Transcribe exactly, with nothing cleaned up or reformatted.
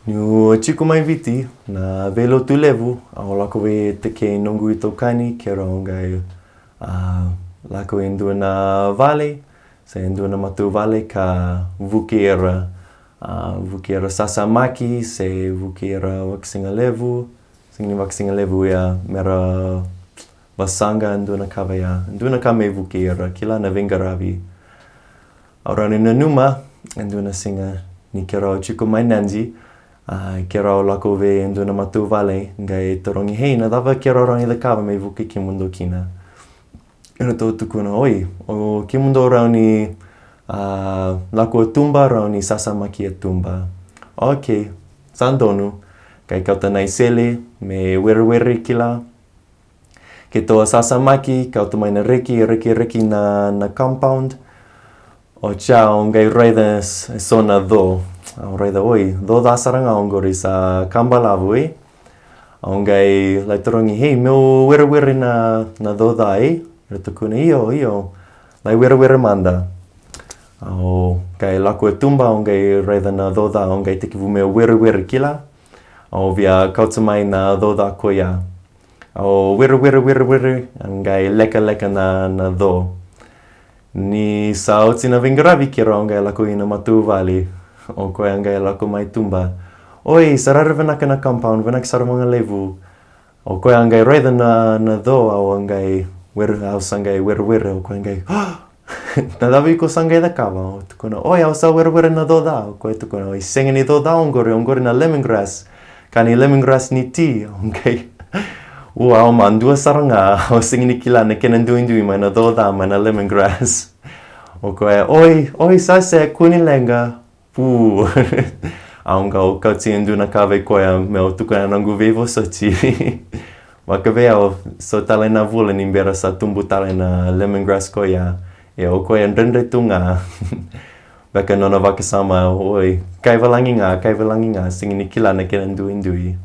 Niu tiko mai Viti, na veilotu levu au lako vei, tekei noqu itokani keirau qai, a, lako e dua na vale se e dua na matavuvale ka vuki ira, a, vuki ira sasamaki se vuki ira vakasigalevu, sega ni vakasigalevu ia, mera vasaqa e dua na ka vaya, e dua na ka me vuki ira, kila, na veiqaravi. Au rawa ni nanuma e dua na siga ni keirau tiko mai Nadi, a, keirau lako vei e dua na matavuvale qai tarogi, "Hei, na cava keirau rawa ni cakava me vuki kemudou kina?" Eratou tukuna, "Oi, o kemudou rawa ni, a, lako e tuba, rawa ni sasamaki e tuba." "Okei, sa donu." Qai kauta na isele me werewere, kila. Keitou a sasamaki, kauta mai na reki, reki, reki na, na compound. Oti au qai raica e so na co. Au raica, oi, co ca sara ga oqori, sa ka balavu, e. Au qai lai tarogi, "Hei, meu werewere na, na co ca, e?" Era tukuna, "Io, io, lai werewere mada." Au qai lako e tuba, au qai raica na co ca, au qai tekivu meu werewere, kila. Au via kauta mai na co ca koya. Au werewere, werewere, qai lekaleka na, na co. Ni sa oti na veiqaravi keirau qai lako i na matavuvale. O koya qai lako mai tuba. "Oi, sa rairai vinaka na compound, vinaka sara vakalevu." O koya qai raica na, na co, au qai were, au sa qai werewere, o koya qai, "Na cava iko sa qai cakava?" Au tukuna, "Oi, au sa werewere na co ca." O koya tukuna, "Oi, sega ni co ca oqori, oqori na lemongrass. Ka ni lemongrass ni ti." Au qai, ua, au madua sara ga, au sega ni kila na kena duidui mai na co ca mai na lemongrass. O koya, "Oi, oi, sa se, kua ni leqa." Pu. Au qai kauti e dua na ka vei koya meu tukuna na noqu veivosoti. Vaka vei au, so tale na vula ni bera sa tubu tale na lemongrass koya. Ia o koya dredre tu ga. Beka nona vakasama, oi, kaivalagi ga, kaivalagi ga, sega ni kila na kena duidui.